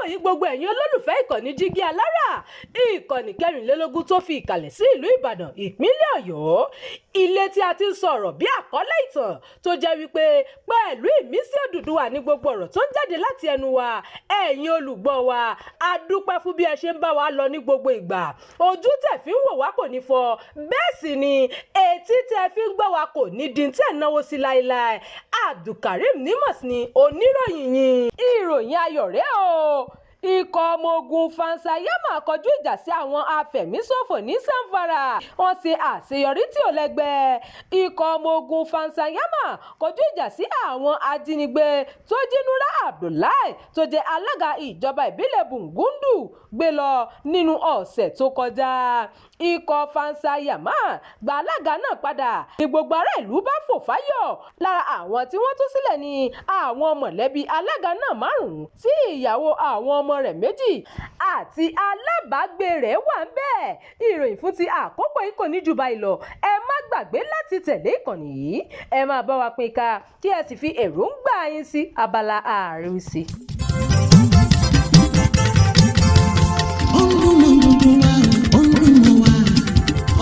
Wòyí gbogbo ẹ̀yin olólùfẹ́ ìkànnì Jígí Alára, ìkànnì 24 tó fi ìkàlẹ̀ sí ìlú Ìbàdàn, ìpínlẹ̀ Ọ̀yọ́, ilé tí a ti ń sọ̀rọ̀ bí àkọlé ìtàn tó jẹ́ wípé pẹ̀lú ìmísí Odùduwà ní gbogbo ọ̀rọ̀ tó ń jáde láti ẹnu wa. Ẹ̀yin olùgbọ́ wa, a dúpẹ́ fún bí ẹ ṣe ń bá wa lọ ní gbogbo ìgbà. Ojú tẹ̀ fi ń wò wá kò ní fọ́, bẹ́ẹ̀ sì ni etí tẹ̀ fi ń gbọ́ wa kò ní di tẹ̀ náwó sí láéláé. Abdulkareem Nimas ni oníròyìn yín. Ìròyìn ayọ̀ rèé o, ikọ̀ ọmọ ogun Fansayama kọjú ìjà sí àwọn afẹ̀míṣòfò ní Zamfara, wọ́n ṣe àṣeyọrí tí ò lẹ́gbẹ́. Ikọ̀ ọmọ ogun Fansayama kọjú ìjà sí àwọn ajínigbé tó jí Nura Abdullahi, tó jẹ́ alága ìjọba ìbílẹ̀ Bungudu, gbé lọ nínú ọ̀sẹ̀ tó kọjá. Ikọ̀ Fansayama gba alága náà padà ní gbogbo ará ìlú bá fò fáyọ̀. Lára àwọn tí wọ́n tú sílẹ̀ ní àwọn mọ̀lẹ́bí alága náà márùn-ún, tí ìyàwó, àwọn ọmọ rẹ̀ méjì àti alábàágbé rẹ̀ wà ńbẹ̀. Ìròyìn fún ti àkókò yìí kò ní jù báyìí lọ. Ẹ má gbàgbé láti tẹ̀lé ìkànnì yìí, ẹ máa bá wa pín ká, kí ẹ sì fi èròǹgbà yín sí abala àríwísí. Ó ń dún mọ́ gbogbo wa, ó ń dún mọ́ wa.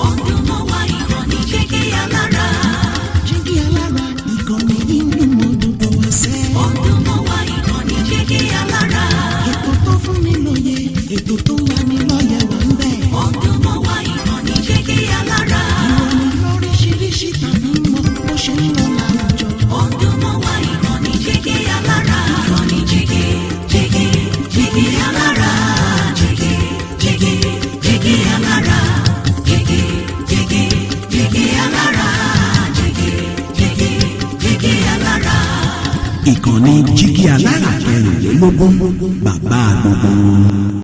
Ó ń dún mọ́ wa, ìkànnì Jígí Alára. Jígí Alára, ìkànnì yìí ń dún mọ́ gbogbo wa sẹ́. Ó ń dún mọ́ wa, ìkànnì Jígí Alára. Ètò tó fún ni lóye, ètò tó ń lani lọ́yẹ̀ wà ńbẹ̀. Ó ń dún mọ́ wa, ìkànnì Jígí Alára. Ìròyìn lóríṣiríṣi tàbí mọ́ bó ṣe ń lọ láwùjọ. Ó ń dún mọ́ wa, ìkànnì Jígí Alára. Ìkànnì Jígí, Jígí, Jígí Alára. Jígí, Jígí, Jígí Alára. Jígí, Jígí, Jígí Alára. Jígí, Jígí, Jígí Alára. Ìkànnì Jígí Alára 24, bàbá gbogbo wọn.